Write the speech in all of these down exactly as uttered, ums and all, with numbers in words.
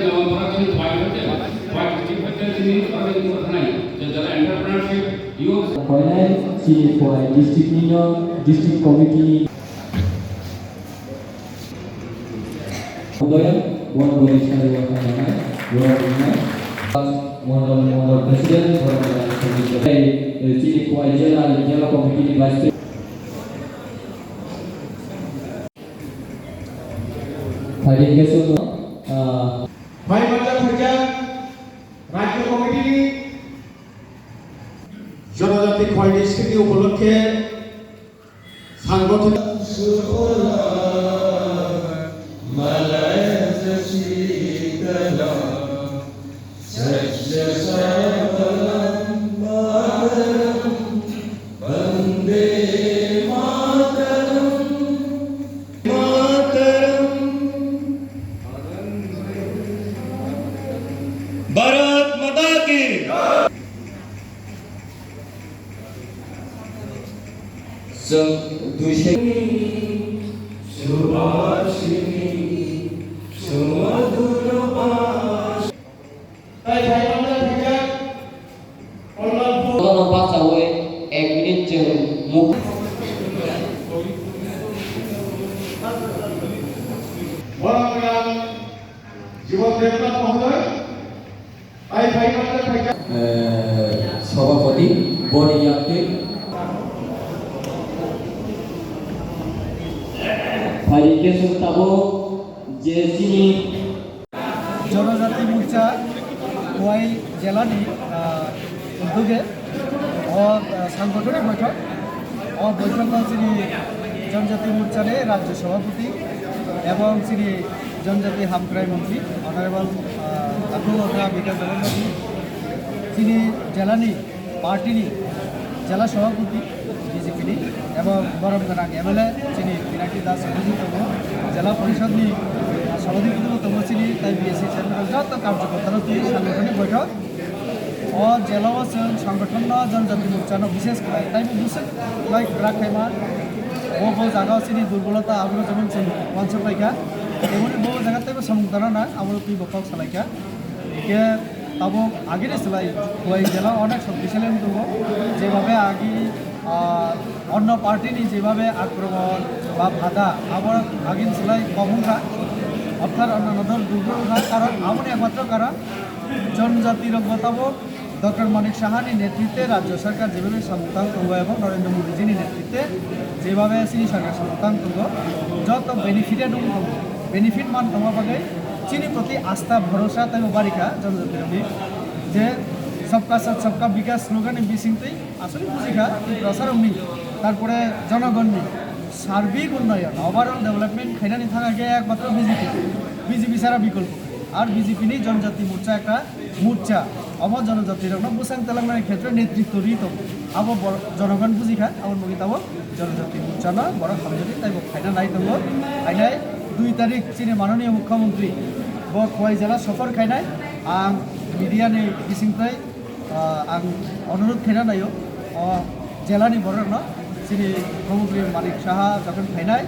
Production five hundred, five fifty percent ni production ni kothanai, je jara entrepreneurship, youth. Koinai chini Khowai district ni no district committee ni. Udoyan, one body sari wa khanai, wa khanai. Mondol, mondol president, wa khanai, eh, chini Khowai jela, jela committee ni vice president. Phaidi khe chwng, ah, Phai manjak phaijak Rajya Committee ni Jonojati Khowai District ni upolokhe sanggothon Bharat Mata ki. Chwng dui se. Bono bachawi ek minute chwng muk. Borok yang Jibon Debnath Mohodoy. Eh, Sabhapati, boni yaktwi. Phaidi khe chwng tabuk je chini Jonojati Morcha Khowai jelani, ah, uduge o, ah, sanggothoni boithok. O boithok o chini Jonojati Morcha ni Rajya Sabhapati ebong chini Jonojati Hamkrai Montri Honorable, ah, Atul Lotha Bikas Debbarma ji, chini jelani party ni jela sabhapati B J P ni, ebong borom gwnang M L A chini Pinaki Das Bhuji tongo, jela porishod ni sabhapati bo tongo chini, tai B S C central joto karjokorta rok twi sanggothoni boithok. O jela o chwng sanggothon no Jonojati Morcha no bishes khlai, tai bo bishes khlai kwrak khaima. Bo bo jaga o chini durbolota abono jemon chwng uansuk laikha, teboni bo jaga teibo samung tana na abono twi bo kok salaikha. Hingke tabuk agini slai Khowai jela onek shoktisali wng tongo, jebhabe agi, ah, onno party ni jebhabe akromon ba bhada abo agini slai kom wngkha, orthat onno dol dubro wngkha, karon aboni ekmatro karon jonjati rok bo tabuk Doctor Manik Saha ni netritwe Rajya Sarkar jebhabe samung tang tongo ebong Narendra Modi ji ni netritwe jebhabe chini sarkar samung tang tongo, joto benefited wng tongo, benefit man tongma bagwi chini proti astha bhorosa teibo barikha jonojati rokni, je Sabka Sath Sabka Vikas slogan ni bisingtwi aswk bujikha Tiprasa rokni, tarpore jonogonni sarbik unnayon, overall development khainani thang khe ekmatro B J P, B J P sara bikolpo khe. Ar B J P ni Jonojati Morcha ekta Morcha, omo jonojati rokno bwsang twlangnani khetre netritw rwi tongo. Abo bor-, jonogon bujikha, aboni bagwi tabuk Jonojati Morcha no borok hamjagwi teibo khaina nai tongo. Khainai dui tarik chini mananiya mukhyamantri bo Khowai jela sophor khainai. Ang media ni bisingtwi, ah, ang onurodh khaina naio, o jela ni borok rokno chini mukhyamantri Manik Saha jokhon phainai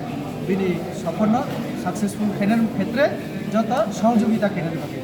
bini sophor no successful khainani khetre joto sohojogita khainani bagwi.